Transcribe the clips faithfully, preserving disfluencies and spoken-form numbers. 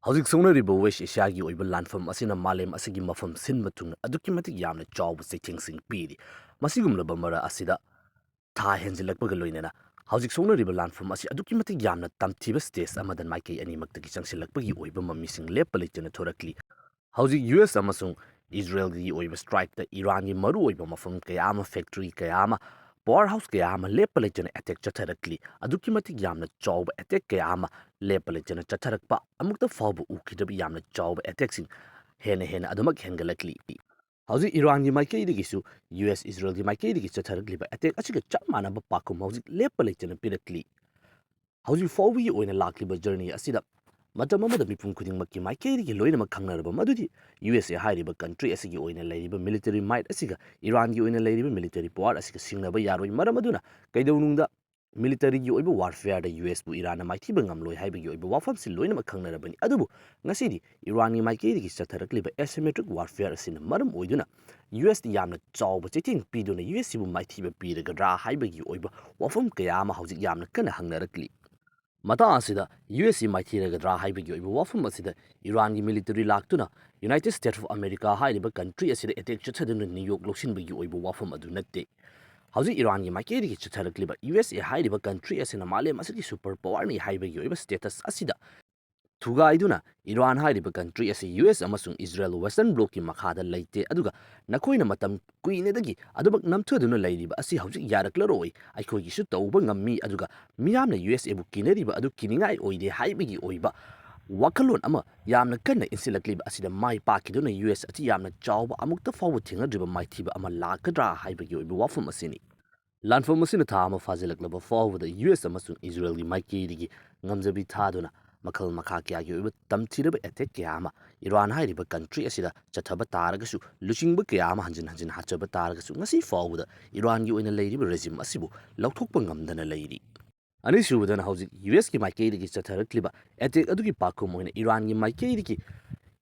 ꯍꯧꯖꯤꯛ ꯁꯣꯛꯅꯔꯤꯕ ꯋꯦꯁ ꯑꯦꯁꯤꯌꯥꯒꯤ ꯑꯣꯏꯕ ꯂꯥꯟꯐꯝ ꯑꯁꯤꯅ ꯃꯥꯂꯦꯝ ꯑꯁꯤꯒꯤ ꯃꯐꯝ ꯁꯤꯟꯕ ꯊꯨꯡꯅ ꯑꯗꯨꯛꯀꯤ ꯃꯇꯤꯛ ꯌꯥꯝꯅ ꯆꯥꯎꯕ ꯆꯩꯊꯦꯡꯁꯤꯡ ꯄꯤꯔꯤ꯫ ꯃꯁꯤꯒꯨꯝꯂꯕ ꯃꯔꯛ ꯑꯁꯤꯗ ꯊꯥ ꯍꯦꯟꯖꯤꯜꯂꯛꯄꯒ ꯂꯣꯏꯅꯅ ꯍꯧꯖꯤꯛ ꯁꯣꯛꯅꯔꯤꯕ ꯂꯥꯟꯐꯝ ꯑꯁꯤ ꯑꯗꯨꯛꯀꯤ ꯃꯇꯤꯛ ꯌꯥꯝꯅ ꯇꯝꯊꯤꯕ ꯁ꯭ꯇꯦꯖ ꯑꯃꯗ ꯃꯥꯏꯀꯩ ꯑꯅꯤꯃꯛꯇꯒꯤ ꯆꯪꯁꯤꯜꯂꯛꯄꯒꯤ ꯑꯣꯏꯕ ꯃꯃꯤꯁꯤꯡ ꯂꯦꯞꯄ ꯂꯩꯇꯅ ꯊꯣꯔꯛꯂꯤ꯫ ꯍꯧꯖꯤꯛ ꯌꯨ ꯑꯦꯁ ꯑꯃꯁꯨꯡ ꯏꯖꯔꯦꯜꯒꯤ ꯑꯣꯏꯕ ꯁ꯭ꯇ꯭ꯔꯥꯏꯛꯇ ꯏꯔꯥꯟꯒꯤ ꯃꯔꯨꯑꯣꯏꯕ ꯃꯐꯝ ꯀꯌꯥ ꯑꯃ, ꯐꯦꯛꯇꯔꯤ ꯀꯌꯥ ꯑꯃ, ꯄꯥꯋꯔ ꯍꯥꯎꯁ ꯀꯌꯥ ꯑꯃ ꯂꯦꯞꯄ ꯂꯩꯇꯅ ꯑꯦꯇꯦꯛ ꯆꯠꯊꯔꯛꯂꯤ꯫ ꯑꯗꯨꯛꯀꯤ ꯃꯇꯤꯛ ꯌꯥꯝꯅ ꯆꯥꯎꯕ ꯑꯦꯇꯦꯛ ꯀꯌꯥ ꯑꯃ ꯂꯦꯞꯄ ꯂꯩꯇꯅ ꯆꯠꯊꯔꯛꯄ ꯑꯃꯨꯛꯇ ꯐꯥꯎꯕ ꯎꯈꯤꯗ꯭ꯔꯕ ꯌꯥꯝꯅ ꯆꯥꯎꯕ ꯑꯦꯇꯦꯛꯁꯤꯡ ꯍꯦꯟꯅ ꯍꯦꯟꯅ ꯑꯗꯨꯃꯛ ꯍꯦꯟꯒꯠꯂꯛꯂꯤ꯫ ꯍꯧꯖꯤꯛ ꯏꯔꯥꯟꯒꯤ ꯃꯥꯏꯀꯩꯗꯒꯤꯁꯨ ꯌꯨ ꯑꯦꯁ ꯏꯖꯔꯦꯜꯒꯤ ꯃꯥꯏꯀꯩꯗꯒꯤ ꯆꯠꯊꯔꯛꯂꯤꯕ ꯑꯦꯇꯦꯛ ꯑꯁꯤꯒ ꯆꯞ ꯃꯥꯟꯅꯕ ꯄꯥꯎꯈꯨꯝ ꯍꯧꯖꯤꯛ ꯂꯦꯞꯄ ꯂꯩꯇꯅ ꯄꯤꯔꯛꯂꯤ꯫ ꯍꯧꯖꯤꯛ ꯐꯥꯎꯕꯒꯤ ꯑꯣꯏꯅ ꯂꯥꯛꯂꯤꯕ ꯖꯔꯅꯤ ꯑꯁꯤꯗ ꯃꯇꯝ ꯑꯃꯗ ꯃꯤꯄꯨꯝ ꯈꯨꯗꯤꯡꯃꯛꯀꯤ ꯃꯥꯏꯀꯩꯗꯒꯤ ꯂꯣꯏꯅꯃꯛ ꯈꯪꯅꯔꯕ ꯃꯗꯨꯗꯤ ꯌꯨ ꯑꯦꯁ ꯑꯦ ꯍꯥꯏꯔꯤꯕ ꯀꯟꯇ꯭ꯔꯤ ꯑꯁꯤꯒꯤ ꯑꯣꯏꯅ ꯂꯩꯔꯤꯕ ꯃꯤꯂꯤꯇꯔꯤ ꯃꯥꯏꯠ ꯑꯁꯤꯒ ꯏꯔꯥꯟꯒꯤ ꯑꯣꯏꯅ ꯂꯩꯔꯤꯕ ꯃꯤꯂꯤꯇꯔꯤ ꯄꯥꯋꯔ ꯑꯁꯤꯒ ꯁꯤꯡꯅꯕ ꯌꯥꯔꯣꯏ꯫ ꯃꯔꯝ ꯑꯗꯨꯅ ꯀꯩꯗꯧꯅꯨꯡꯗ ꯃꯤꯂꯤꯇꯔꯤꯒꯤ ꯑꯣꯏꯕ ꯋꯥꯔꯐꯤꯌꯥꯔꯗ ꯌꯨ ꯑꯦꯁꯄꯨ ꯏꯔꯥꯟꯅ ꯃꯥꯏꯊꯤꯕ ꯉꯝꯂꯣꯏ ꯍꯥꯏꯕꯒꯤ ꯑꯣꯏꯕ ꯋꯥꯐꯝꯁꯤ ꯂꯣꯏꯅꯃꯛ ꯈꯪꯅꯔꯕꯅꯤ꯫ ꯑꯗꯨꯕꯨ ꯉꯁꯤꯗꯤ ꯏꯔꯥꯟꯒꯤ ꯃꯥꯏꯀꯩꯗꯒꯤ ꯆꯠꯊꯔꯛꯂꯤꯕ ꯑꯦꯁꯤꯃꯦꯇ꯭ꯔꯤꯛ ꯋꯥꯔꯐꯤꯌꯥꯔ ꯑꯁꯤꯅ ꯃꯔꯝ ꯑꯣꯏꯗꯨꯅ ꯌꯨ ꯑꯦꯁꯇ ꯌꯥꯝꯅ ꯆꯥꯎꯕ ꯆꯩꯊꯦꯡ ꯄꯤꯗꯨꯅ ꯌꯨ ꯑꯦꯁꯁꯤꯕꯨ ꯃꯥꯏꯊꯤꯕ ꯄꯤꯔꯒꯗ꯭ꯔꯥ ꯍꯥꯏꯕꯒꯤ ꯑꯣꯏꯕ ꯋꯥꯐꯝ ꯀꯌꯥ ꯑꯃ ꯍꯧꯖꯤꯛ ꯌꯥꯝꯅ ꯀꯟꯅ ꯍꯪꯅꯔꯛꯂꯤ꯫ ꯃꯇꯥꯡ ꯑꯁꯤꯗ ꯌꯨ ꯑꯦꯁꯁꯤ ꯃꯥꯏꯊꯤꯔꯒꯗ꯭ꯔꯥ ꯍꯥꯏꯕꯒꯤ ꯑꯣꯏꯕ ꯋꯥꯐꯝ ꯑꯁꯤꯗ ꯏꯔꯥꯟꯒꯤ ꯃꯤꯂꯤꯇꯔꯤ ꯂꯥꯛꯇꯨꯅ ꯌꯨꯅꯥꯏꯇꯦꯗ ꯁ꯭ꯇꯦꯠꯁ ꯑꯣꯐ ꯑꯃꯦꯔꯤꯀꯥ ꯍꯥꯏꯔꯤꯕ ꯀꯟꯇ꯭ꯔꯤ ꯑꯁꯤꯗ ꯑꯦꯇꯦꯛ ꯆꯠꯊꯗꯨꯅ ꯅ꯭ꯌꯨ ꯌꯣꯔꯛ ꯂꯧꯁꯤꯟꯕꯒꯤ ꯑꯣꯏꯕ ꯋꯥꯐꯝ ꯑꯗꯨ ꯅꯠꯇꯦ꯫ ꯍꯧꯖꯤꯛ ꯏꯔꯥꯟꯒꯤ ꯃꯥꯏꯀꯩꯗꯒꯤ ꯆꯠꯊꯔꯛꯂꯤꯕ ꯌꯨ ꯑꯦꯁ ꯑꯦ ꯍꯥꯏꯔꯤꯕ ꯀꯟꯇ꯭ꯔꯤ ꯑꯁꯤꯅ ꯃꯥꯂꯦꯝ ꯑꯁꯤꯒꯤ ꯁꯨꯄꯔ ꯄꯥꯋꯔꯅꯤ ꯍꯥꯏꯕꯒꯤ ꯑꯣꯏꯕ ꯁ꯭ꯇꯦꯇꯁ ꯑꯁꯤꯗ ꯊꯨꯒꯥꯏꯗꯨꯅ ꯏꯔꯥꯟ ꯍꯥꯏꯔꯤꯕ ꯀꯟꯇ꯭ꯔꯤ ꯑꯁꯤ ꯌꯨ ꯑꯦꯁ ꯑꯃꯁꯨꯡ ꯏꯖꯔꯦꯜ ꯋꯦꯁꯇꯔꯟ ꯕ꯭ꯂꯣꯛꯀꯤ ꯃꯈꯥꯗ ꯂꯩꯇꯦ, ꯑꯗꯨꯒ ꯅꯈꯣꯏꯅ ꯃꯇꯝ ꯀꯨꯏꯅꯗꯒꯤ ꯑꯗꯨꯃꯛ ꯅꯝꯊꯗꯨꯅ ꯂꯩꯔꯤꯕ ꯑꯁꯤ ꯍꯧꯖꯤꯛ ꯌꯥꯔꯛꯂꯔꯣꯏ, ꯑꯩꯈꯣꯏꯒꯤꯁꯨ ꯇꯧꯕ ꯉꯝꯃꯤ, ꯑꯗꯨꯒ ꯃꯤꯌꯥꯝꯅ ꯌꯨ ꯑꯦꯁ ꯑꯦꯕꯨ ꯀꯤꯅꯔꯤꯕ ꯑꯗꯨ ꯀꯤꯅꯤꯡꯉꯥꯏ ꯑꯣꯏꯗꯦ ꯍꯥꯏꯕꯒꯤ ꯑꯣꯏꯕ ꯋꯥꯈꯜꯂꯣꯟ ꯑꯃ ꯌꯥꯝꯅ ꯀꯟꯅ ꯏꯟꯁꯤꯜꯂꯛꯂꯤꯕ ꯑꯁꯤꯗ ꯃꯥꯏ ꯄꯥꯛꯈꯤꯗꯨꯅ ꯌꯨ ꯑꯦꯁ ꯑꯁꯤ ꯌꯥꯝꯅ ꯆꯥꯎꯕ ꯑꯃꯨꯛꯇ ꯐꯥꯎꯕ ꯊꯦꯡꯅꯗ꯭ꯔꯤꯕ ꯃꯥꯏꯊꯤꯕ ꯑꯃ ꯂꯥꯛꯀꯗ꯭ꯔꯥ ꯍꯥꯏꯕꯒꯤ ꯑꯣꯏꯕ ꯋꯥꯐꯝ ꯑꯁꯤꯅꯤ꯫ ꯂꯥꯟꯐꯝ ꯑꯁꯤꯅ ꯊꯥ ꯑꯃ ꯐꯥꯖꯤꯜꯂꯛꯂꯕ ꯐꯥꯎꯕꯗ ꯌꯨ ꯑꯦꯁ ꯑꯃꯁꯨꯡ ꯏꯖꯔꯦꯜꯒꯤ ꯃꯥꯏꯀꯩꯗꯒꯤ ꯉꯝꯖꯕꯤ ꯊꯥꯗꯨꯅ ꯃꯈꯜ ꯃꯈꯥ ꯀꯌꯥꯒꯤ ꯑꯣꯏꯕ ꯇꯝꯊꯤꯔꯕ ꯑꯦꯇꯦꯛ ꯀꯌꯥ ꯑꯃ ꯏꯔꯥꯟ ꯍꯥꯏꯔꯤꯕ ꯀꯟꯇ꯭ꯔꯤ ꯑꯁꯤꯗ ꯆꯠꯊꯕ ꯇꯥꯔꯒꯁꯨ, ꯂꯨꯆꯤꯡꯕ ꯀꯌꯥ ꯑꯃ ꯍꯟꯖꯤꯟ ꯍꯟꯖꯤꯟ ꯍꯥꯠꯆꯕ ꯇꯥꯔꯒꯁꯨ, ꯉꯁꯤ ꯐꯥꯎꯕꯗ ꯏꯔꯥꯟꯒꯤ ꯑꯣꯏꯅ ꯂꯩꯔꯤꯕ ꯔꯦꯖꯤꯝ ꯑꯁꯤꯕꯨ ꯂꯧꯊꯣꯛꯄ ꯉꯝꯗꯅ ꯂꯩꯔꯤ꯫ ꯑꯅꯤꯁꯨꯕꯗꯅ ꯍꯧꯖꯤꯛ ꯌꯨ ꯑꯦꯁꯀꯤ ꯃꯥꯏꯀꯩꯗꯒꯤ ꯆꯠꯊꯔꯛꯂꯤꯕ ꯑꯦꯇꯦꯛ ꯑꯗꯨꯒꯤ ꯄꯥꯎꯈꯨꯝ ꯑꯣꯏꯅ ꯏꯔꯥꯟꯒꯤ ꯃꯥꯏꯀꯩꯗꯒꯤ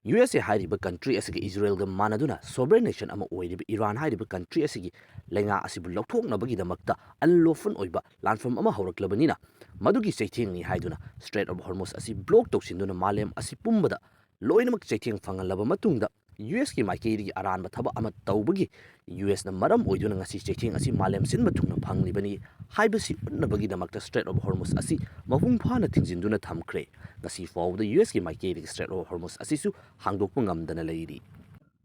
ꯌꯨ ꯑꯦꯁ ꯑꯦ ꯍꯥꯏꯔꯤꯕ ꯀꯟꯇ꯭ꯔꯤ ꯑꯁꯤꯒ ꯏꯖꯔꯦꯜꯒ ꯃꯥꯟꯅꯗꯨꯅ ꯁꯣꯚꯔꯦꯟ ꯅꯦꯁꯟ ꯑꯃ ꯑꯣꯏꯔꯤꯕ ꯏꯔꯥꯟ ꯍꯥꯏꯔꯤꯕ ꯀꯟꯇ꯭ꯔꯤ ꯑꯁꯤꯒꯤ ꯂꯩꯉꯥꯛ ꯑꯁꯤꯕꯨ ꯂꯧꯊꯣꯛꯅꯕꯒꯤꯗꯃꯛꯇ ꯑꯟꯂꯣꯐꯨꯜ ꯑꯣꯏꯕ ꯂꯥꯟꯐꯝ ꯑꯃ ꯍꯧꯔꯛꯂꯕꯅꯤꯅ, ꯃꯗꯨꯒꯤ ꯆꯩꯊꯦꯡꯅꯤ ꯍꯥꯏꯗꯨꯅ ꯁ꯭ꯇ꯭ꯔꯦꯠ ꯑꯣꯐ ꯍꯣꯔꯃꯨꯁ ꯑꯁꯤ ꯕ꯭ꯂꯣꯛ ꯇꯧꯁꯤꯟꯗꯨꯅ ꯃꯥꯂꯦꯝ ꯑꯁꯤ ꯄꯨꯝꯕꯗ ꯂꯣꯏꯅꯃꯛ ꯆꯩꯊꯦꯡ ꯐꯪꯍꯜꯂꯕ ꯃꯇꯨꯡꯗ, ꯌꯨ ꯑꯦꯁꯀꯤ ꯃꯥꯏꯀꯩꯗꯒꯤ ꯑꯔꯥꯟꯕ ꯊꯕꯛ ꯑꯃ ꯇꯧꯕꯒꯤ ꯌꯨ ꯑꯦꯁꯅ ꯃꯔꯝ ꯑꯣꯏꯗꯨꯅ ꯉꯁꯤ ꯆꯩꯊꯦꯡ ꯑꯁꯤ ꯃꯥꯂꯦꯝ ꯁꯤꯟꯕ ꯊꯨꯡꯅ ꯐꯪꯂꯤꯕꯅꯤ ꯍꯥꯏꯕꯁꯤ ꯎꯠꯅꯕꯒꯤꯗꯃꯛꯇ ꯁ꯭ꯇ꯭ꯔꯦꯠ ꯑꯣꯐ ꯍꯣꯔꯃꯨꯁ ꯑꯁꯤ ꯃꯄꯨꯡ ꯐꯥꯅ ꯊꯤꯡꯖꯤꯟꯗꯨꯅ ꯊꯝꯈ꯭ꯔꯦ꯫ ꯉꯁꯤ ꯐꯥꯎꯕꯗ ꯌꯨ ꯑꯦꯁꯀꯤ ꯃꯥꯏꯀꯩꯗꯒꯤ ꯁ꯭ꯇ꯭ꯔꯦꯠ ꯑꯣꯐ ꯍꯣꯔꯃꯨꯁ ꯑꯁꯤꯁꯨ ꯍꯥꯡꯗꯣꯛꯄ ꯉꯝꯗꯅ ꯂꯩꯔꯤ꯫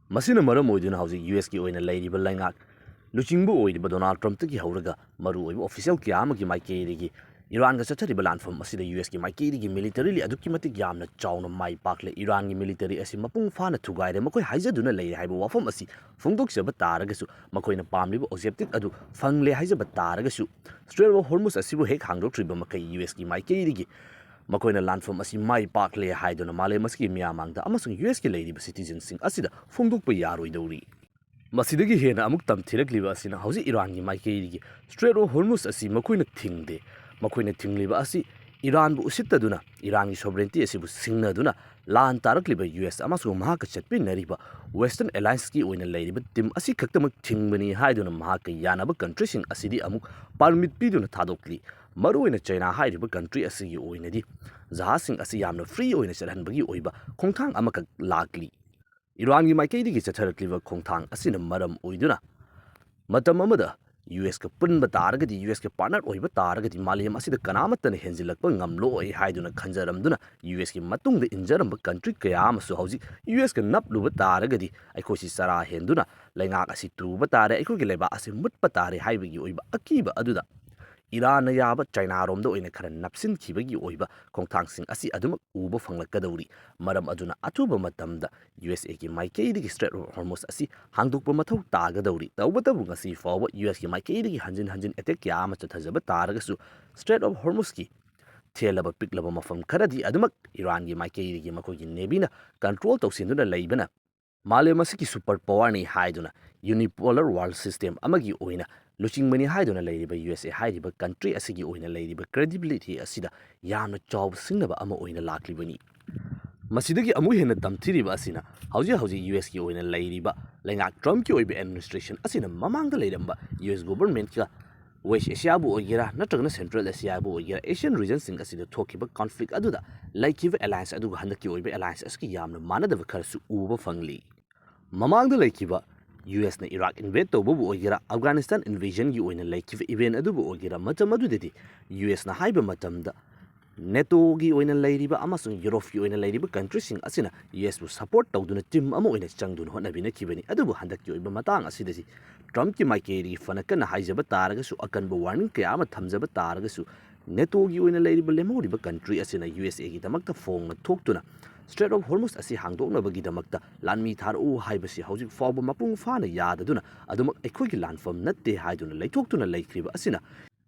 ꯃꯁꯤꯅ ꯃꯔꯝ ꯑꯣꯏꯗꯨꯅ ꯍꯧꯖꯤꯛ ꯌꯨ ꯑꯦꯁꯀꯤ ꯑꯣꯏꯅ ꯂꯩꯔꯤꯕ ꯂꯩꯉꯥꯛ ꯂꯨꯆꯤꯡꯕ ꯑꯣꯏꯔꯤꯕ ꯗꯣꯅꯥꯜꯗ ꯇ꯭ꯔꯝꯞꯇꯒꯤ ꯍꯧꯔꯒ ꯃꯔꯨꯑꯣꯏꯕ ꯑꯣꯐꯤꯁꯤꯌꯦꯜ ꯀꯌꯥ ꯑꯃꯒꯤ ꯃꯥꯏꯀꯩꯗꯒꯤ ꯏꯔꯥꯟꯒ ꯆꯠꯊꯔꯤꯕ ꯂꯥꯟꯐꯝ ꯑꯁꯤꯗ ꯌꯨ ꯑꯦꯁꯀꯤ ꯃꯥꯏꯀꯩꯗꯒꯤ ꯃꯤꯂꯤꯇꯔꯤꯂꯤ ꯑꯗꯨꯛꯀꯤ ꯃꯇꯤꯛ ꯌꯥꯝꯅ ꯆꯥꯎꯅ ꯃꯥꯏ ꯄꯥꯛꯂꯦ, ꯏꯔꯥꯟꯒꯤ ꯃꯤꯂꯤꯇꯔꯤ ꯑꯁꯤ ꯃꯄꯨꯡ ꯐꯥꯅ ꯊꯨꯒꯥꯏꯔꯦ, ꯃꯈꯣꯏ ꯍꯥꯏꯖꯗꯨꯅ ꯂꯩꯔꯦ ꯍꯥꯏꯕ ꯋꯥꯐꯝ ꯑꯁꯤ ꯐꯣꯡꯗꯣꯛꯆꯕ ꯇꯥꯔꯒꯁꯨ, ꯃꯈꯣꯏꯅ ꯄꯥꯝꯂꯤꯕ ꯑꯣꯕꯖꯦꯛꯇꯤꯚ ꯑꯗꯨ ꯐꯪꯂꯦ ꯍꯥꯏꯖꯕ ꯇꯥꯔꯒꯁꯨ, ꯁ꯭ꯇ꯭ꯔꯦꯠ ꯑꯣꯐ ꯍꯣꯔꯃꯨꯁ ꯑꯁꯤꯕꯨ ꯍꯦꯛ ꯍꯥꯡꯗꯣꯛꯇ꯭ꯔꯤꯕ ꯃꯈꯩ ꯌꯨ ꯑꯦꯁꯀꯤ ꯃꯥꯏꯀꯩꯗꯒꯤ ꯃꯈꯣꯏꯅ ꯂꯥꯟꯐꯝ ꯑꯁꯤ ꯃꯥꯏ ꯄꯥꯛꯂꯦ ꯍꯥꯏꯗꯨꯅ ꯃꯥꯂꯦꯝ ꯑꯁꯤꯒꯤ ꯃꯤꯌꯥꯝ ꯃꯥꯡꯗ ꯑꯃꯁꯨꯡ ꯌꯨ ꯑꯦꯁꯀꯤ ꯂꯩꯔꯤꯕ ꯁꯤꯇꯤꯖꯟꯁꯤꯡ ꯑꯁꯤꯗ ꯐꯣꯡꯗꯣꯛꯄ ꯌꯥꯔꯣꯏꯗꯧꯔꯤ꯫ ꯃꯁꯤꯗꯒꯤ ꯍꯦꯟꯅ ꯑꯃꯨꯛ ꯇꯝꯊꯤꯔꯛꯂꯤꯕ ꯑꯁꯤꯅ ꯍꯧꯖꯤꯛ ꯏꯔꯥꯟꯒꯤ ꯃꯥꯏꯀꯩꯗꯒꯤ ꯁ꯭ꯇ꯭ꯔꯦꯠ ꯑꯣꯐ ꯍꯣꯔꯃꯨꯁ ꯑꯁꯤ ꯃꯈꯣꯏꯅ ꯊꯤꯡꯗꯦ꯫ ꯃꯈꯣꯏꯅ ꯊꯤꯡꯂꯤꯕ ꯑꯁꯤ ꯏꯔꯥꯟꯕꯨ ꯎꯁꯤꯠꯇꯗꯨꯅ, ꯏꯔꯥꯟꯒꯤ ꯁꯣꯚꯔꯦꯟꯇꯤ ꯑꯁꯤꯕꯨ ꯁꯤꯡꯅꯗꯨꯅ ꯂꯥꯟ ꯇꯥꯔꯛꯂꯤꯕ ꯌꯨ ꯑꯦꯁ ꯑꯃꯁꯨꯡ ꯃꯍꯥꯛꯀ ꯆꯠꯃꯤꯟꯅꯔꯤꯕ ꯋꯦꯁꯇꯔꯟ ꯑꯦꯂꯥꯏꯟꯁꯀꯤ ꯑꯣꯏꯅ ꯂꯩꯔꯤꯕ ꯇꯤꯝ ꯑꯁꯤ ꯈꯛꯇꯃꯛ ꯊꯤꯡꯕꯅꯤ ꯍꯥꯏꯗꯨꯅ ꯃꯍꯥꯛꯀ ꯌꯥꯅꯕ ꯀꯟꯇ꯭ꯔꯤꯁꯤꯡ ꯑꯁꯤꯗꯤ ꯑꯃꯨꯛ ꯄꯔꯃꯤꯠ ꯄꯤꯗꯨꯅ ꯊꯥꯗꯣꯛꯂꯤ꯫ ꯃꯔꯨꯑꯣꯏꯅ ꯆꯥꯏꯅꯥ ꯍꯥꯏꯔꯤꯕ ꯀꯟꯇ꯭ꯔꯤ ꯑꯁꯤꯒꯤ ꯑꯣꯏꯅꯗꯤ ꯖꯍꯥꯖꯁꯤꯡ ꯑꯁꯤ ꯌꯥꯝꯅ ꯐ꯭ꯔꯤ ꯑꯣꯏꯅ ꯆꯠꯍꯟꯕꯒꯤ ꯑꯣꯏꯕ ꯈꯣꯡꯊꯥꯡ ꯑꯃꯈꯛ ꯂꯥꯛꯂꯤ꯫ ꯏꯔꯥꯟꯒꯤ ꯃꯥꯏꯀꯩꯗꯒꯤ ꯆꯠꯊꯔꯛꯂꯤꯕ ꯈꯣꯡꯊꯥꯡ ꯑꯁꯤꯅ ꯃꯔꯝ ꯑꯣꯏꯗꯨꯅ ꯃꯇꯝ ꯑꯃꯗ ꯌꯨ ꯑꯦꯁꯀ ꯄꯨꯟꯕ ꯇꯥꯔꯒꯗꯤ, ꯌꯨ ꯑꯦꯁꯀ ꯄꯥꯔꯠꯅꯔ ꯑꯣꯏꯕ ꯇꯥꯔꯒꯗꯤ ꯃꯥꯂꯦꯝ ꯑꯁꯤꯗ ꯀꯅꯥꯃꯠꯇꯅ ꯍꯦꯟꯖꯤꯜꯂꯛꯄ ꯉꯝꯂꯣꯏ ꯍꯥꯏꯗꯨꯅ ꯈꯟꯖꯔꯝꯗꯨꯅ ꯌꯨ ꯑꯦꯁꯀꯤ ꯃꯇꯨꯡꯗ ꯏꯟꯖꯔꯝꯕ ꯀꯟꯇ꯭ꯔꯤ ꯀꯌꯥ ꯑꯃꯁꯨ ꯍꯧꯖꯤꯛ ꯌꯨ ꯑꯦꯁꯀ ꯅꯞꯂꯨꯕ ꯇꯥꯔꯒꯗꯤ ꯑꯩꯈꯣꯏꯁꯤ ꯆꯔꯥ ꯍꯦꯟꯗꯨꯅ ꯂꯩꯉꯥꯛ ꯑꯁꯤ ꯇꯨꯕ ꯇꯥꯔꯦ, ꯑꯩꯈꯣꯏꯒꯤ ꯂꯩꯕꯥꯛ ꯑꯁꯤ ꯃꯨꯠꯄ ꯇꯥꯔꯦ ꯍꯥꯏꯕꯒꯤ ꯑꯣꯏꯕ ꯑꯀꯤꯕ ꯑꯗꯨꯗ ꯏꯔꯥꯟꯅ ꯌꯥꯕ ꯆꯥꯏꯅꯥꯔꯣꯝꯗ ꯑꯣꯏꯅ ꯈꯔ ꯅꯞꯁꯤꯟꯈꯤꯕꯒꯤ ꯑꯣꯏꯕ ꯈꯣꯡꯊꯥꯡꯁꯤꯡ ꯑꯁꯤ ꯑꯗꯨꯃꯛ ꯎꯕ ꯐꯪꯂꯛꯀꯗꯧꯔꯤ꯫ ꯃꯔꯝ ꯑꯗꯨꯅ ꯑꯊꯨꯕ ꯃꯇꯝꯗ ꯌꯨ ꯑꯦꯁ ꯑꯦꯒꯤ ꯃꯥꯏꯀꯩꯗꯒꯤ ꯁ꯭ꯇ꯭ꯔꯦꯠ ꯑꯣꯐ ꯍꯣꯔꯃꯨꯁ ꯑꯁꯤ ꯍꯥꯡꯗꯣꯛꯄ ꯃꯊꯧ ꯇꯥꯒꯗꯧꯔꯤ꯫ ꯇꯧꯕꯇꯕꯨ ꯉꯁꯤ ꯐꯥꯎꯕ ꯌꯨ ꯑꯦꯁꯀꯤ ꯃꯥꯏꯀꯩꯗꯒꯤ ꯍꯟꯖꯤꯟ ꯍꯟꯖꯤꯟ ꯑꯦꯇꯦꯛ ꯀꯌꯥ ꯑꯃ ꯆꯠꯊꯖꯕ ꯇꯥꯔꯒꯁꯨ ꯁ꯭ꯇ꯭ꯔꯦꯠ ꯑꯣꯐ ꯍꯣꯔꯃꯨꯁꯀꯤ ꯊꯦꯜꯂꯕ ꯄꯤꯛꯂꯕ ꯃꯐꯝ ꯈꯔꯗꯤ ꯑꯗꯨꯃꯛ ꯏꯔꯥꯟꯒꯤ ꯃꯥꯏꯀꯩꯗꯒꯤ ꯃꯈꯣꯏꯒꯤ ꯅꯦꯚꯤꯅ ꯀꯟꯇ꯭ꯔꯣꯜ ꯇꯧꯁꯤꯟꯗꯨꯅ ꯂꯩꯕꯅ ꯃꯥꯂꯦꯝ ꯑꯁꯤꯒꯤ ꯁꯨꯄꯔ ꯄꯥꯋꯔꯅꯤ ꯍꯥꯏꯗꯨꯅ ꯌꯨꯅꯤꯄꯣꯂꯔ ꯋꯥꯔꯜꯗ ꯁꯤꯁꯇꯦꯝ ꯑꯃꯒꯤ ꯑꯣꯏꯅ ꯂꯨꯆꯤꯡꯕꯅꯤ ꯍꯥꯏꯗꯨꯅ ꯂꯩꯔꯤꯕ ꯌꯨ ꯑꯦꯁ ꯑꯦ ꯍꯥꯏꯔꯤꯕ ꯀꯟꯇ꯭ꯔꯤ ꯑꯁꯤꯒꯤ ꯑꯣꯏꯅ ꯂꯩꯔꯤꯕ ꯀ꯭ꯔꯦꯗꯤꯕꯤꯂꯤꯇꯤ ꯑꯁꯤꯗ ꯌꯥꯝꯅ ꯆꯥꯎꯕ ꯁꯤꯡꯅꯕ ꯑꯃ ꯑꯣꯏꯅ ꯂꯥꯛꯂꯤꯕꯅꯤ꯫ ꯃꯁꯤꯗꯒꯤ ꯑꯃꯨꯛ ꯍꯦꯟꯅ ꯇꯝꯊꯤꯔꯤꯕ ꯑꯁꯤꯅ ꯍꯧꯖꯤꯛ ꯍꯧꯖꯤꯛ ꯌꯨ ꯑꯦꯁꯀꯤ ꯑꯣꯏꯅ ꯂꯩꯔꯤꯕ ꯂꯩꯉꯥꯛ ꯇ꯭ꯔꯝꯞꯀꯤ ꯑꯣꯏꯕ ꯑꯦꯗꯃꯤꯅꯤꯁꯇ꯭ꯔꯦꯁꯟ ꯑꯁꯤꯅ ꯃꯃꯥꯡꯗ ꯂꯩꯔꯝꯕ ꯌꯨ ꯑꯦꯁ ꯒꯣꯕꯔꯃꯦꯟꯠꯀ ꯋꯦꯁ ꯑꯦꯁꯤꯌꯥꯕꯨ ꯑꯣꯏꯒꯦꯔꯥ ꯅꯠꯇ꯭ꯔꯒꯅ ꯁꯦꯟꯇ꯭ꯔꯦꯜ ꯑꯦꯁꯤꯌꯥꯕꯨ ꯑꯣꯏꯒꯦꯔꯥ ꯑꯦꯁꯤꯌꯥꯟ ꯔꯤꯖꯟꯁꯤꯡ ꯑꯁꯤꯗ ꯊꯣꯛꯈꯤꯕ ꯀꯟꯐ꯭ꯂꯤꯛ ꯑꯗꯨꯗ ꯂꯩꯈꯤꯕ ꯑꯦꯂꯥꯌꯟꯁ ꯑꯗꯨꯒ ꯍꯟꯗꯛꯀꯤ ꯑꯣꯏꯕ ꯑꯦꯂꯥꯌꯟꯁ ꯑꯁꯤꯒ ꯌꯥꯝꯅ ꯃꯥꯟꯅꯗꯕ ꯈꯔꯁꯨ ꯎꯕ ꯐꯪꯂꯤ꯫ ꯃꯃꯥꯡꯗ ꯂꯩꯈꯤꯕ ꯌꯨ ꯑꯦꯁꯅ ꯏꯔꯥꯛ ꯏꯟꯚꯦꯗ ꯇꯧꯕꯕꯨ ꯑꯣꯏꯒꯦꯔꯥ ꯑꯐꯒꯥꯅꯤꯁꯇꯥꯟ ꯏꯟꯚꯦꯖꯟꯒꯤ ꯑꯣꯏꯅ ꯂꯩꯈꯤꯕ ꯏꯚꯦꯟ ꯑꯗꯨꯕꯨ ꯑꯣꯏꯒꯦꯔꯥ ꯃꯇꯝ ꯑꯗꯨꯗꯗꯤ ꯌꯨ ꯑꯦꯁꯅ ꯍꯥꯏꯕ ꯃꯇꯝꯗ ꯅꯦꯇꯣꯒꯤ ꯑꯣꯏꯅ ꯂꯩꯔꯤꯕ ꯑꯃꯁꯨꯡ ꯌꯨꯔꯣꯞꯀꯤ ꯑꯣꯏꯅ ꯂꯩꯔꯤꯕ ꯀꯟꯇ꯭ꯔꯤꯁꯤꯡ ꯑꯁꯤꯅ ꯌꯨ ꯑꯦꯁꯄꯨ ꯁꯄꯣꯔꯠ ꯇꯧꯗꯨꯅ ꯇꯤꯝ ꯑꯃ ꯑꯣꯏꯅ ꯆꯪꯗꯨꯅ ꯍꯣꯠꯅꯕꯤꯅꯈꯤꯕꯅꯤ꯫ ꯑꯗꯨꯕꯨ ꯍꯟꯗꯛꯀꯤ ꯑꯣꯏꯕ ꯃꯇꯥꯡ ꯑꯁꯤꯗꯗꯤ ꯇ꯭ꯔꯝꯞꯀꯤ ꯃꯥꯏꯀꯩꯗꯒꯤ ꯐꯅ ꯀꯟꯅ ꯍꯥꯏꯖꯕ ꯇꯥꯔꯒꯁꯨ ꯑꯀꯟꯕ ꯋꯥꯔꯅꯤꯡ ꯀꯌꯥ ꯑꯃ ꯊꯝꯖꯕ ꯇꯥꯔꯒꯁꯨ ꯅꯦꯇꯣꯒꯤ ꯑꯣꯏꯅ ꯂꯩꯔꯤꯕ ꯂꯦꯝꯍꯧꯔꯤꯕ ꯀꯟꯇ꯭ꯔꯤ ꯑꯁꯤꯅ ꯌꯨ ꯑꯦꯁ ꯑꯦꯒꯤꯗꯃꯛꯇ ꯐꯣꯡꯅ ꯊꯣꯛꯇꯨꯅ ꯁ꯭ꯇ꯭ꯔꯦꯠ ꯑꯣꯐ ꯍꯣꯔꯃꯨꯁ ꯑꯁꯤ ꯍꯥꯡꯗꯣꯛꯅꯕꯒꯤꯗꯃꯛꯇ ꯂꯥꯟꯃꯤ ꯊꯥꯔꯛꯎ ꯍꯥꯏꯕꯁꯤ ꯍꯧꯖꯤꯛ ꯐꯥꯎꯕ ꯃꯄꯨꯡ ꯐꯥꯅ ꯌꯥꯗꯗꯨꯅ ꯑꯗꯨꯃꯛ ꯑꯩꯈꯣꯏꯒꯤ ꯂꯥꯟꯐꯝ ꯅꯠꯇꯦ ꯍꯥꯏꯗꯨꯅ ꯂꯩꯊꯣꯛꯇꯨꯅ ꯂꯩꯈ꯭ꯔꯤꯕ ꯑꯁꯤꯅ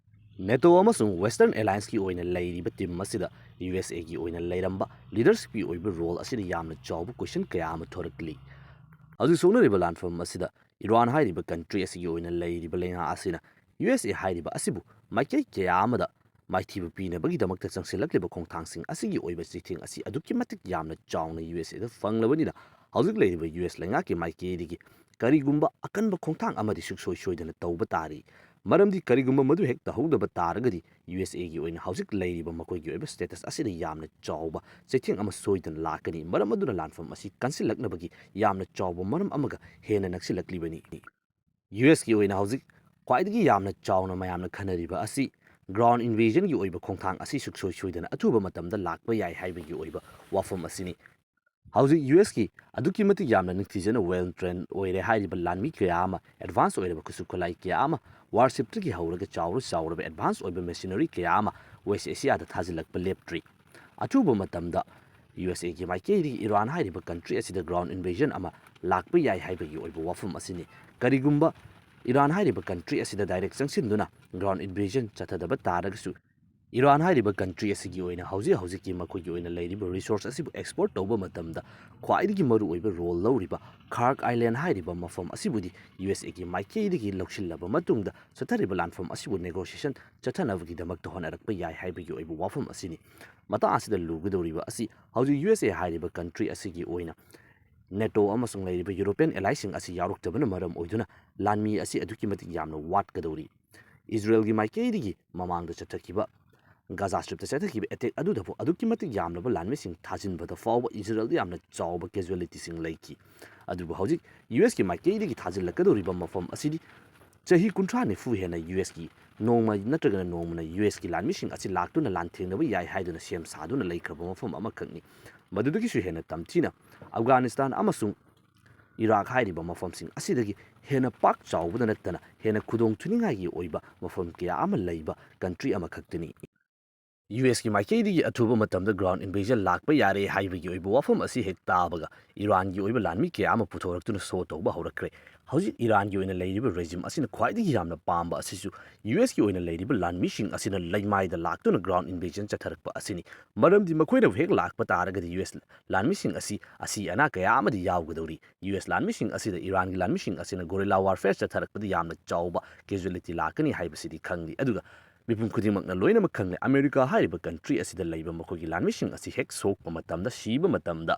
ꯅꯦꯇꯣ ꯑꯃꯁꯨꯡ ꯋꯦꯁꯇꯔꯟ ꯑꯦꯂꯥꯌꯟꯁꯀꯤ ꯑꯣꯏꯅ ꯂꯩꯔꯤꯕ ꯇꯤꯝ ꯑꯁꯤꯗ ꯌꯨ ꯑꯦꯁ ꯑꯦꯒꯤ ꯑꯣꯏꯅ ꯂꯩꯔꯝꯕ ꯂꯤꯗꯔꯁꯤꯞꯀꯤ ꯑꯣꯏꯕ ꯔꯣꯜ ꯑꯁꯤꯗ ꯌꯥꯝꯅ ꯆꯥꯎꯕ ꯀꯣꯏꯁꯟ ꯀꯌꯥ ꯑꯃ ꯊꯣꯔꯛꯂꯤ꯫ ꯍꯧꯖꯤꯛ ꯁꯣꯛꯅꯔꯤꯕ ꯂꯥꯟꯐꯝ ꯑꯁꯤꯗ ꯏꯔꯥꯟ ꯍꯥꯏꯔꯤꯕ ꯀꯟꯇ꯭ꯔꯤ ꯑꯁꯤꯒꯤ ꯑꯣꯏꯅ ꯂꯩꯔꯤꯕ ꯂꯩꯉꯥꯛ ꯑꯁꯤꯅ ꯌꯨ ꯑꯦꯁ ꯑꯦ ꯍꯥꯏꯔꯤꯕ ꯑꯁꯤꯕꯨ ꯃꯥꯏꯀꯩ ꯀꯌꯥ ꯑꯃꯗ ꯃꯥꯏꯊꯤꯕ ꯄꯤꯅꯕꯒꯤꯗꯃꯛꯇ ꯆꯪꯁꯤꯜꯂꯛꯂꯤꯕ ꯈꯣꯡꯊꯥꯡꯁꯤꯡ ꯑꯁꯤꯒꯤ ꯑꯣꯏꯕ ꯆꯩꯊꯦꯡ ꯑꯁꯤ ꯑꯗꯨꯛꯀꯤ ꯃꯇꯤꯛ ꯌꯥꯝꯅ ꯆꯥꯎꯅ ꯌꯨ ꯑꯦꯁ ꯑꯦꯗ ꯐꯪꯂꯕꯅꯤꯅ ꯍꯧꯖꯤꯛ ꯂꯩꯔꯤꯕ ꯌꯨ ꯑꯦꯁ ꯂꯩꯉꯥꯛꯀꯤ ꯃꯥꯏꯀꯩꯗꯒꯤ ꯀꯔꯤꯒꯨꯝꯕ ꯑꯀꯟꯕ ꯈꯣꯡꯊꯥꯡ ꯑꯃꯗꯤ ꯁꯨꯡꯁꯣꯏ ꯁꯣꯏꯗꯅ ꯇꯧꯕ ꯇꯥꯔꯤ꯫ ꯃꯔꯝꯗꯤ ꯀꯔꯤꯒꯨꯝꯕ ꯃꯗꯨ ꯍꯦꯛ ꯇꯧꯍꯧꯗꯕ ꯇꯥꯔꯒꯗꯤ ꯌꯨ ꯑꯦꯁ ꯑꯦꯒꯤ ꯑꯣꯏꯅ ꯍꯧꯖꯤꯛ ꯂꯩꯔꯤꯕ ꯃꯈꯣꯏꯒꯤ ꯑꯣꯏꯕ ꯁ꯭ꯇꯦꯇꯁ ꯑꯁꯤꯗ ꯌꯥꯝꯅ ꯆꯥꯎꯕ ꯆꯩꯊꯦꯡ ꯑꯃ ꯁꯣꯏꯗꯅ ꯂꯥꯛꯀꯅꯤ꯫ ꯃꯔꯝ ꯑꯗꯨꯅ ꯂꯥꯟꯐꯝ ꯑꯁꯤ ꯀꯟꯁꯤꯜꯂꯛꯅꯕꯒꯤ ꯌꯥꯝꯅ ꯆꯥꯎꯕ ꯃꯔꯝ ꯑꯃꯒ ꯍꯦꯟꯅ ꯅꯛꯁꯤꯜꯂꯛꯂꯤꯕꯅꯤ꯫ ꯌꯨ ꯑꯦꯁꯀꯤ ꯑꯣꯏꯅ ꯍꯧꯖꯤꯛ ꯈ꯭ꯋꯥꯏꯗꯒꯤ ꯌꯥꯝꯅ ꯆꯥꯎꯅ ꯃꯌꯥꯝꯅ ꯈꯟꯅꯔꯤꯕ ꯑꯁꯤ ꯒ꯭ꯔꯥꯎꯟ ꯏꯟꯚꯦꯖꯟꯒꯤ ꯑꯣꯏꯕ ꯈꯣꯡꯊꯥꯡ ꯑꯁꯤ ꯁꯨꯡꯁꯣꯏ ꯁꯣꯏꯗꯅ ꯑꯊꯨꯕ ꯃꯇꯝꯗ ꯂꯥꯛꯄ ꯌꯥꯏ ꯍꯥꯏꯕꯒꯤ ꯑꯣꯏꯕ ꯋꯥꯐꯝ ꯑꯁꯤꯅꯤ꯫ ꯍꯧꯖꯤꯛ ꯌꯨ ꯑꯦꯁꯀꯤ ꯑꯗꯨꯛꯀꯤ ꯃꯇꯤꯛ ꯌꯥꯝꯅ ꯅꯤꯡꯊꯤꯖꯅ ꯋꯦꯜ ꯇ꯭ꯔꯦꯟ ꯑꯣꯏꯔꯦ ꯍꯥꯏꯔꯤꯕ ꯂꯥꯟꯃꯤ ꯀꯌꯥ ꯑꯃ, ꯑꯦꯗꯚꯥꯟꯁ ꯑꯣꯏꯔꯕ ꯈꯨꯠꯁꯨ ꯈꯨꯠꯂꯥꯏ ꯀꯌꯥ ꯑꯃ, ꯋꯥꯔꯁꯤꯞꯇꯒꯤ ꯍꯧꯔꯒ ꯆꯥꯎꯔ ꯆꯥꯎꯔꯕ ꯑꯦꯗꯚꯥꯟꯁ ꯑꯣꯏꯕ ꯃꯦꯁꯤꯅꯔꯤ ꯀꯌꯥ ꯑꯃ ꯋꯦꯁ ꯑꯦꯁꯤꯌꯥꯗ ꯊꯥꯖꯤꯜꯂꯛꯄ ꯂꯦꯞꯇ꯭ꯔꯤ꯫ ꯑꯊꯨꯕ ꯃꯇꯝꯗ ꯌꯨ ꯑꯦꯁ ꯑꯦꯒꯤ ꯃꯥꯏꯀꯩꯗꯒꯤ ꯏꯔꯥꯟ ꯍꯥꯏꯔꯤꯕ ꯀꯟꯇ꯭ꯔꯤ ꯑꯁꯤꯗ ꯒ꯭ꯔꯥꯎꯟ ꯏꯟꯚꯦꯖꯟ ꯑꯃ ꯂꯥꯛꯄ ꯌꯥꯏ ꯍꯥꯏꯕꯒꯤ ꯑꯣꯏꯕ ꯋꯥꯐꯝ ꯑꯁꯤꯅꯤ꯫ ꯀꯔꯤꯒꯨꯝꯕ ꯏꯔꯥꯟ ꯍꯥꯏꯔꯤꯕ ꯀꯟꯇ꯭ꯔꯤ ꯑꯁꯤꯗ ꯗꯥꯏꯔꯦꯛ ꯆꯪꯁꯤꯟꯗꯨꯅ ꯒ꯭ꯔꯥꯎꯟ ꯏꯟꯚꯦꯖꯟ ꯆꯠꯊꯗꯕ ꯇꯥꯔꯒꯁꯨ ꯏꯔꯥꯟ ꯍꯥꯏꯔꯤꯕ ꯀꯟꯇ꯭ꯔꯤ ꯑꯁꯤꯒꯤ ꯑꯣꯏꯅ ꯍꯧꯖꯤꯛ ꯍꯧꯖꯤꯛꯀꯤ ꯃꯈꯣꯏꯒꯤ ꯑꯣꯏꯅ ꯂꯩꯔꯤꯕ ꯔꯤꯁꯣꯔꯁ ꯑꯁꯤꯕꯨ ꯑꯦꯛꯁꯄꯣꯔꯠ ꯇꯧꯕ ꯃꯇꯝꯗ ꯈ꯭ꯋꯥꯏꯗꯒꯤ ꯃꯔꯨꯑꯣꯏꯕ ꯔꯣꯜ ꯂꯧꯔꯤꯕ ꯈꯥꯔꯛ ꯑꯥꯏꯂꯦꯟ ꯍꯥꯏꯔꯤꯕ ꯃꯐꯝ ꯑꯁꯤꯕꯨꯗꯤ ꯌꯨ ꯑꯦꯁ ꯑꯦꯒꯤ ꯃꯥꯏꯀꯩꯗꯒꯤ ꯂꯧꯁꯤꯜꯂꯕ ꯃꯇꯨꯡꯗ ꯆꯠꯊꯔꯤꯕ ꯂꯥꯟꯐꯝ ꯑꯁꯤꯕꯨ ꯅꯦꯒꯣꯁꯤꯌꯦꯁꯟ ꯆꯠꯊꯅꯕꯒꯤꯗꯃꯛꯇ ꯍꯣꯠꯅꯔꯛꯄ ꯌꯥꯏ ꯍꯥꯏꯕꯒꯤ ꯑꯣꯏꯕ ꯋꯥꯐꯝ ꯑꯁꯤꯅꯤ꯫ ꯃꯇꯥꯡ ꯑꯁꯤꯗ ꯂꯨꯒꯗꯧꯔꯤꯕ ꯑꯁꯤ ꯍꯧꯖꯤꯛ ꯌꯨ ꯑꯦꯁ ꯑꯦ ꯍꯥꯏꯔꯤꯕ ꯀꯟꯇ꯭ꯔꯤ ꯑꯁꯤꯒꯤ ꯑꯣꯏꯅ ꯅꯦꯇꯣ ꯑꯃꯁꯨꯡ ꯂꯩꯔꯤꯕ ꯌꯨꯔꯣꯄꯤꯌꯟ ꯑꯦꯂꯥꯏꯁꯤꯡ ꯑꯁꯤ ꯌꯥꯎꯔꯛꯇꯕꯅ ꯃꯔꯝ ꯑꯣꯏꯗꯨꯅ ꯂꯥꯟꯃꯤ ꯑꯁꯤ ꯑꯗꯨꯛꯀꯤ ꯃꯇꯤꯛ ꯌꯥꯝꯅ ꯋꯥꯠꯀꯗꯧꯔꯤ꯫ ꯏꯖꯔꯦꯜꯒꯤ ꯃꯥꯏꯀꯩꯗꯒꯤ ꯃꯃꯥꯡꯗ ꯆꯠꯊꯈꯤꯕ ꯒꯥꯖꯥ ꯁ꯭ꯇ꯭ꯔꯤꯞꯇ ꯆꯠꯊꯈꯤꯕ ꯑꯦꯇꯦꯛ ꯑꯗꯨꯗꯐꯥꯎ ꯑꯗꯨꯛꯀꯤ ꯃꯇꯤꯛ ꯌꯥꯝꯂꯕ ꯂꯥꯟꯃꯤꯁꯤꯡ ꯊꯥꯖꯤꯟꯕꯗ ꯐꯥꯎꯕ ꯏꯖꯔꯦꯜꯗ ꯌꯥꯝꯅ ꯆꯥꯎꯕ ꯀꯦꯖꯨꯋꯦꯂꯤꯇꯤꯁꯤꯡ ꯂꯩꯈꯤ꯫ ꯑꯗꯨꯕꯨ ꯍꯧꯖꯤꯛ ꯌꯨ ꯑꯦꯁꯀꯤ ꯃꯥꯏꯀꯩꯗꯒꯤ ꯊꯥꯖꯤꯜꯂꯛꯀꯗꯧꯔꯤꯕ ꯃꯐꯝ ꯑꯁꯤꯗꯤ ꯆꯍꯤ ꯀꯨꯟꯊ꯭ꯔꯥ ꯅꯤꯐꯨ ꯍꯦꯟꯅ ꯌꯨ ꯑꯦꯁꯀꯤ ꯅꯣꯡꯃ ꯅꯠꯇ꯭ꯔꯒꯅ ꯅꯣꯡꯃꯅ ꯌꯨ ꯑꯦꯁꯀꯤ ꯂꯥꯟꯃꯤꯁꯤꯡ ꯑꯁꯤ ꯂꯥꯛꯇꯨꯅ ꯂꯥꯟꯊꯦꯡꯅꯕ ꯌꯥꯏ ꯍꯥꯏꯗꯨꯅ ꯁꯦꯝ ꯁꯥꯗꯨꯅ ꯂꯩꯈ꯭ꯔꯕ ꯃꯐꯝ ꯑꯃꯈꯛꯅꯤ꯫ ꯃꯗꯨꯗꯒꯤꯁꯨ ꯍꯦꯟꯅ ꯇꯝꯊꯤꯅ ꯑꯐꯒꯥꯅꯤꯁꯇꯥꯟ ꯑꯃꯁꯨꯡ ꯏꯔꯥꯛ ꯍꯥꯏꯔꯤꯕ ꯃꯐꯝꯁꯤꯡ ꯑꯁꯤꯗꯒꯤ ꯍꯦꯟꯅ ꯄꯥꯛ ꯆꯥꯎꯕꯗ ꯅꯠꯇꯅ ꯍꯦꯟꯅ ꯈꯨꯗꯣꯡ ꯊꯤꯅꯤꯡꯉꯥꯏꯒꯤ ꯑꯣꯏꯕ ꯃꯐꯝ ꯀꯌꯥ ꯑꯃ ꯂꯩꯕ ꯀꯟꯇ꯭ꯔꯤ ꯑꯃꯈꯛꯇꯅꯤ꯫ ꯌꯨ ꯑꯦꯁꯀꯤ ꯃꯥꯏꯀꯩꯗꯒꯤ ꯑꯊꯨꯕ ꯃꯇꯝꯗ ꯒ꯭ꯔꯥꯎꯟ ꯏꯟꯚꯦꯖꯟ ꯂꯥꯛꯄ ꯌꯥꯔꯦ ꯍꯥꯏꯕꯒꯤ ꯑꯣꯏꯕ ꯋꯥꯐꯝ ꯑꯁꯤ ꯍꯦꯛ ꯇꯥꯕꯒ ꯏꯔꯥꯟꯒꯤ ꯑꯣꯏꯕ ꯂꯥꯟꯃꯤ ꯀꯌꯥ ꯑꯃ ꯄꯨꯊꯣꯔꯛꯇꯨꯅ ꯁꯣ ꯇꯧꯕ ꯍꯧꯔꯛꯈ꯭ꯔꯦ꯫ ꯍꯧꯖꯤꯛ ꯏꯔꯥꯟꯒꯤ ꯑꯣꯏꯅ ꯂꯩꯔꯤꯕ ꯔꯦꯖꯤꯝ ꯑꯁꯤꯅ ꯈ꯭ꯋꯥꯏꯗꯒꯤ ꯌꯥꯝꯅ ꯄꯥꯝꯕ ꯑꯁꯤꯁꯨ ꯌꯨ ꯑꯦꯁꯀꯤ ꯑꯣꯏꯅ ꯂꯩꯔꯤꯕ ꯂꯥꯟꯃꯤꯁꯤꯡ ꯑꯁꯤꯅ ꯂꯩꯃꯥꯏꯗ ꯂꯥꯛꯇꯨꯅ ꯒ꯭ꯔꯥꯎꯟ ꯏꯟꯚꯦꯖꯟ ꯆꯠꯊꯔꯛꯄ ꯑꯁꯤꯅꯤ꯫ ꯃꯔꯝꯗꯤ ꯃꯈꯣꯏꯅꯕꯨ ꯍꯦꯛ ꯂꯥꯛꯄ ꯇꯥꯔꯒꯗꯤ ꯌꯨ ꯑꯦꯁ ꯂꯥꯟꯃꯤꯁꯤꯡ ꯑꯁꯤ ꯑꯁꯤ ꯑꯅꯥ ꯀꯌꯥ ꯑꯃꯗꯤ ꯌꯥꯎꯒꯗꯧꯔꯤ꯫ ꯌꯨ ꯑꯦꯁ ꯂꯥꯟꯃꯤꯁꯤꯡ ꯑꯁꯤꯗ ꯏꯔꯥꯟꯒꯤ ꯂꯥꯟꯃꯤꯁꯤꯡ ꯑꯁꯤꯅ ꯒꯣꯔꯤꯂꯥ ꯋꯥꯔꯐꯦꯌꯔ ꯆꯠꯊꯔꯛꯄꯗ ꯌꯥꯝꯅ ꯆꯥꯎꯕ ꯀꯦꯖꯨꯋꯦꯂꯤꯇꯤ ꯂꯥꯛꯀꯅꯤ ꯍꯥꯏꯕꯁꯤꯗꯤ ꯈꯪꯂꯤ꯫ ꯑꯗꯨꯒ ꯃꯤꯄꯨꯝ ꯈꯨꯗꯤꯡꯃꯛꯅ ꯂꯣꯏꯅꯃꯛ ꯈꯪꯂꯦ, ꯑꯃꯦꯔꯤꯀꯥ ꯍꯥꯏꯔꯤꯕ ꯀꯟꯇ꯭ꯔꯤ ꯑꯁꯤꯗ ꯂꯩꯕ ꯃꯈꯣꯏꯒꯤ ꯂꯥꯟꯃꯤꯁꯤꯡ ꯑꯁꯤ ꯍꯦꯛ ꯁꯣꯛꯄ ꯃꯇꯝꯗ, ꯁꯤꯕ ꯃꯇꯝꯗ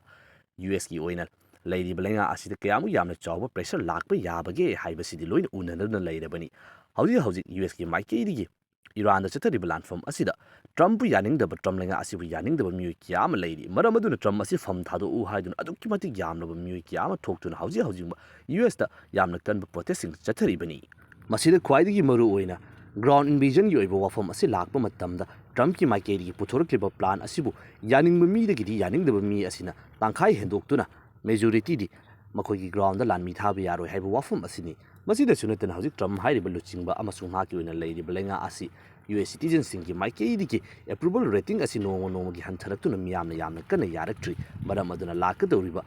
ꯌꯨ ꯑꯦꯁꯀꯤ ꯑꯣꯏꯅ ꯂꯩꯔꯤꯕ ꯂꯩꯉꯥꯛ ꯑꯁꯤꯗ ꯀꯌꯥꯃꯨꯛ ꯌꯥꯝꯅ ꯆꯥꯎꯕ ꯄ꯭ꯔꯦꯁꯔ ꯂꯥꯛꯄ ꯌꯥꯕꯒꯦ ꯍꯥꯏꯕꯁꯤꯗꯤ ꯂꯣꯏꯅ ꯎꯅꯗꯨꯅ ꯂꯩꯔꯕꯅꯤ꯫ ꯍꯧꯖꯤꯛ ꯍꯧꯖꯤꯛ ꯌꯨ ꯑꯦꯁꯀꯤ ꯃꯥꯏꯀꯩꯗꯒꯤ ꯏꯔꯥꯟꯗ ꯆꯠꯊꯔꯤꯕ ꯂꯥꯟꯐꯝ ꯑꯁꯤꯗ ꯇ꯭ꯔꯝꯞꯄꯨ ꯌꯥꯅꯤꯡꯗꯕ, ꯇ꯭ꯔꯝꯞ ꯂꯩꯉꯥꯛ ꯑꯁꯤꯕꯨ ꯌꯥꯅꯤꯡꯗꯕ ꯃꯤꯑꯣꯏ ꯀꯌꯥ ꯑꯃ ꯂꯩꯔꯤ꯫ ꯃꯔꯝ ꯑꯗꯨꯅ ꯇ꯭ꯔꯝꯞ ꯑꯁꯤ ꯐꯝ ꯊꯥꯗꯣꯛꯎ ꯍꯥꯏꯗꯨꯅ ꯑꯗꯨꯛꯀꯤ ꯃꯇꯤꯛ ꯌꯥꯝꯂꯕ ꯃꯤꯑꯣꯏ ꯀꯌꯥ ꯑꯃ ꯊꯣꯛꯇꯨꯅ ꯍꯧꯖꯤꯛ ꯍꯧꯖꯤꯛ ꯌꯨ ꯑꯦꯁꯇ ꯌꯥꯝꯅ ꯀꯟꯕ ꯄ꯭ꯔꯣꯇꯦꯁꯁꯤꯡ ꯆꯠꯊꯔꯤꯕꯅꯤ꯫ ꯃꯁꯤꯗ ꯈ꯭ꯋꯥꯏꯗꯒꯤ ꯃꯔꯨ ꯑꯣꯏꯅ ꯒ꯭ꯔꯥꯎꯟ ꯏꯟꯚꯦꯖꯟꯒꯤ ꯑꯣꯏꯕ ꯋꯥꯐꯝ ꯑꯁꯤ ꯂꯥꯛꯄ ꯃꯇꯝꯗ ꯇ꯭ꯔꯝꯞꯀꯤ ꯃꯥꯏꯀꯩꯗꯒꯤ ꯄꯨꯊꯣꯔꯛꯂꯤꯕ ꯄ꯭ꯂꯥꯟ ꯑꯁꯤꯕꯨ ꯌꯥꯅꯤꯡꯕ ꯃꯤꯗꯒꯤꯗꯤ ꯌꯥꯅꯤꯡꯗꯕ ꯃꯤ ꯑꯁꯤꯅ ꯇꯪꯈꯥꯏ ꯍꯦꯟꯗꯣꯛꯇꯨꯅ ꯃꯦꯖꯣꯔꯤꯇꯤꯗꯤ ꯃꯈꯣꯏꯒꯤ ꯒ꯭ꯔꯥꯎꯟꯗ ꯂꯥꯟꯃꯤ ꯊꯥꯕ ꯌꯥꯔꯣꯏ ꯍꯥꯏꯕ ꯋꯥꯐꯝ ꯑꯁꯤꯅꯤ꯫ ꯃꯁꯤꯗꯁꯨ ꯅꯠꯇꯅ ꯍꯧꯖꯤꯛ ꯇ꯭ꯔꯝꯞ ꯍꯥꯏꯔꯤꯕ ꯂꯨꯆꯤꯡꯕ ꯑꯃꯁꯨꯡ ꯃꯍꯥꯛꯀꯤ ꯑꯣꯏꯅ ꯂꯩꯔꯤꯕ ꯂꯩꯉꯥꯛ ꯑꯁꯤ ꯌꯨ ꯑꯦꯁ ꯁꯤꯇꯤꯖꯟꯁꯤꯡꯒꯤ ꯃꯥꯏꯀꯩꯗꯒꯤ ꯑꯦꯄ꯭ꯔꯨꯕꯜ ꯔꯦꯇꯤꯡ ꯑꯁꯤ ꯅꯣꯡꯃ ꯅꯣꯡꯃꯒꯤ ꯍꯟꯊꯔꯛꯇꯨꯅ ꯃꯤꯌꯥꯝꯅ ꯌꯥꯝꯅ ꯀꯟꯅ ꯌꯥꯔꯛꯇ꯭ꯔꯤ꯫ ꯃꯔꯝ ꯑꯗꯨꯅ ꯂꯥꯛꯀꯗꯧꯔꯤꯕ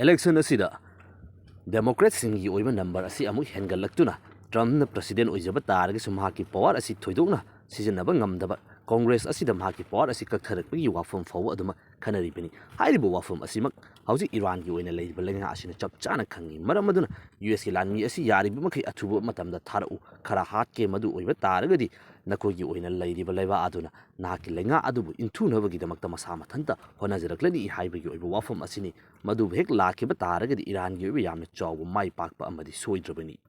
ꯏꯂꯦꯛꯁꯟ ꯑꯁꯤꯗ ꯗꯦꯃꯣꯀ꯭ꯔꯦꯠꯁꯤꯡꯒꯤ ꯑꯣꯏꯕ ꯅꯝꯕꯔ ꯑꯁꯤ ꯑꯃꯨꯛ ꯍꯦꯟꯒꯠꯂꯛꯇꯨꯅ ꯇ꯭ꯔꯝꯞꯅ ꯄ꯭ꯔꯁꯤꯗꯦꯟ ꯑꯣꯏꯖꯕ ꯇꯥꯔꯒꯁꯨ ꯃꯍꯥꯛꯀꯤ ꯄꯋꯥꯔ ꯑꯁꯤ ꯊꯣꯏꯗꯣꯛꯅ ꯁꯤꯖꯤꯟꯅꯕ ꯉꯝꯗꯕ ꯀꯣꯡꯒ꯭ꯔꯦꯁ ꯑꯁꯤꯗ ꯃꯍꯥꯛꯀꯤ ꯄꯥꯋꯔ ꯑꯁꯤ ꯀꯛꯊꯔꯛꯄꯒꯤ ꯋꯥꯐꯝ ꯐꯥꯎꯕ ꯑꯗꯨꯃꯛ ꯈꯟꯅꯔꯤꯕꯅꯤ꯫ ꯍꯥꯏꯔꯤꯕ ꯋꯥꯐꯝ ꯑꯁꯤꯃꯛ ꯍꯧꯖꯤꯛ ꯏꯔꯥꯟꯒꯤ ꯑꯣꯏꯅ ꯂꯩꯔꯤꯕ ꯂꯩꯉꯥꯛ ꯑꯁꯤꯅ ꯆꯞ ꯆꯥꯅ ꯈꯪꯏ꯫ ꯃꯔꯝ ꯑꯗꯨꯅ ꯌꯨ ꯑꯦꯁꯀꯤ ꯂꯥꯟꯃꯤ ꯑꯁꯤ ꯌꯥꯔꯤꯕ ꯃꯈꯩ ꯑꯊꯨꯕ ꯃꯇꯝꯗ ꯊꯥꯔꯛꯎ, ꯈꯔ ꯍꯥꯠꯀꯦ, ꯃꯗꯨ ꯑꯣꯏꯕ ꯇꯥꯔꯒꯗꯤ ꯅꯈꯣꯏꯒꯤ ꯑꯣꯏꯅ ꯂꯩꯔꯤꯕ ꯂꯩꯕꯥꯛ ꯑꯗꯨꯅ ꯅꯍꯥꯛꯀꯤ ꯂꯩꯉꯥꯛ ꯑꯗꯨꯕꯨ ꯏꯟꯊꯨꯅꯕꯒꯤꯗꯃꯛꯇ ꯃꯁꯥ ꯃꯊꯟꯇ ꯍꯣꯠꯅꯖꯔꯛꯂꯅꯤ ꯍꯥꯏꯕꯒꯤ ꯑꯣꯏꯕ ꯋꯥꯐꯝ ꯑꯁꯤꯅꯤ꯫ ꯃꯗꯨꯕꯨ ꯍꯦꯛ ꯂꯥꯛꯈꯤꯕ ꯇꯥꯔꯒꯗꯤ ꯏꯔꯥꯟꯒꯤ ꯑꯣꯏꯕ ꯌꯥꯝꯅ ꯆꯥꯎꯕ ꯃꯥꯏ ꯄꯥꯛꯄ ꯑꯃꯗꯤ ꯁꯣꯏꯗ꯭ꯔꯕꯅꯤ꯫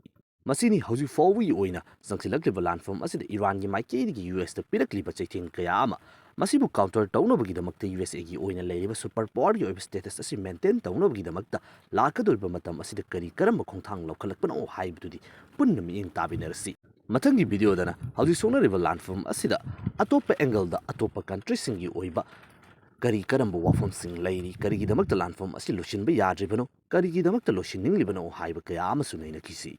ꯃꯁꯤꯅꯤ ꯍꯧꯖꯤꯛ ꯐꯥꯎꯕꯒꯤ ꯑꯣꯏꯅ ꯆꯪꯁꯤꯜꯂꯛꯂꯤꯕ ꯂꯥꯟꯐꯝ ꯑꯁꯤꯗ ꯏꯔꯥꯟꯒꯤ ꯃꯥꯏꯀꯩꯗꯒꯤ ꯌꯨ ꯑꯦꯁꯇ ꯄꯤꯔꯛꯂꯤꯕ ꯆꯩꯊꯦꯡ ꯀꯌꯥ ꯑꯃ꯫ ꯃꯁꯤꯕꯨ ꯀꯥꯎꯟꯇꯔ ꯇꯧꯅꯕꯒꯤꯗꯃꯛꯇ ꯌꯨ ꯑꯦꯁ ꯑꯦꯒꯤ ꯑꯣꯏꯅ ꯂꯩꯔꯤꯕ ꯁꯨꯄꯔ ꯄꯥꯋꯔꯒꯤ ꯑꯣꯏꯕ ꯁ꯭ꯇꯦꯇꯁ ꯑꯁꯤ ꯃꯦꯟꯇꯦꯟ ꯇꯧꯅꯕꯒꯤꯗꯃꯛꯇ ꯂꯥꯛꯀꯗꯧꯔꯤꯕ ꯃꯇꯝ ꯑꯁꯤꯗ ꯀꯔꯤ ꯀꯔꯝꯕ ꯈꯣꯡꯊꯥꯡ ꯂꯧꯈꯠꯂꯛꯄꯅꯣ ꯍꯥꯏꯕꯗꯨꯗꯤ ꯄꯨꯟꯅ ꯃꯤꯠꯌꯦꯡ ꯇꯥꯕꯤꯅꯔꯁꯤ꯫ ꯃꯊꯪꯒꯤ ꯚꯤꯗꯤꯑꯣꯗꯅ ꯍꯧꯖꯤꯛ ꯁꯣꯛꯅꯔꯤꯕ ꯂꯥꯟꯐꯝ ꯑꯁꯤꯗ ꯑꯇꯣꯞꯄ ꯑꯦꯡꯒꯜꯗ ꯑꯇꯣꯞꯄ ꯀꯟꯇ꯭ꯔꯤꯁꯤꯡꯒꯤ ꯑꯣꯏꯕ ꯀꯔꯤ ꯀꯔꯝꯕ ꯋꯥꯐꯝꯁꯤꯡ ꯂꯩꯔꯤ, ꯀꯔꯤꯒꯤꯗꯃꯛꯇ ꯂꯥꯟꯐꯝ ꯑꯁꯤ ꯂꯣꯏꯁꯤꯟꯕ ꯌꯥꯗ꯭ꯔꯤꯕꯅꯣ, ꯀꯔꯤꯒꯤꯗꯃꯛꯇ ꯂꯣꯏꯁꯤꯟꯅꯤꯡꯂꯤꯕꯅꯣ ꯍꯥꯏꯕ ꯀꯌꯥ ꯑꯃꯁꯨ ꯅꯩꯅꯈꯤꯁꯤ꯫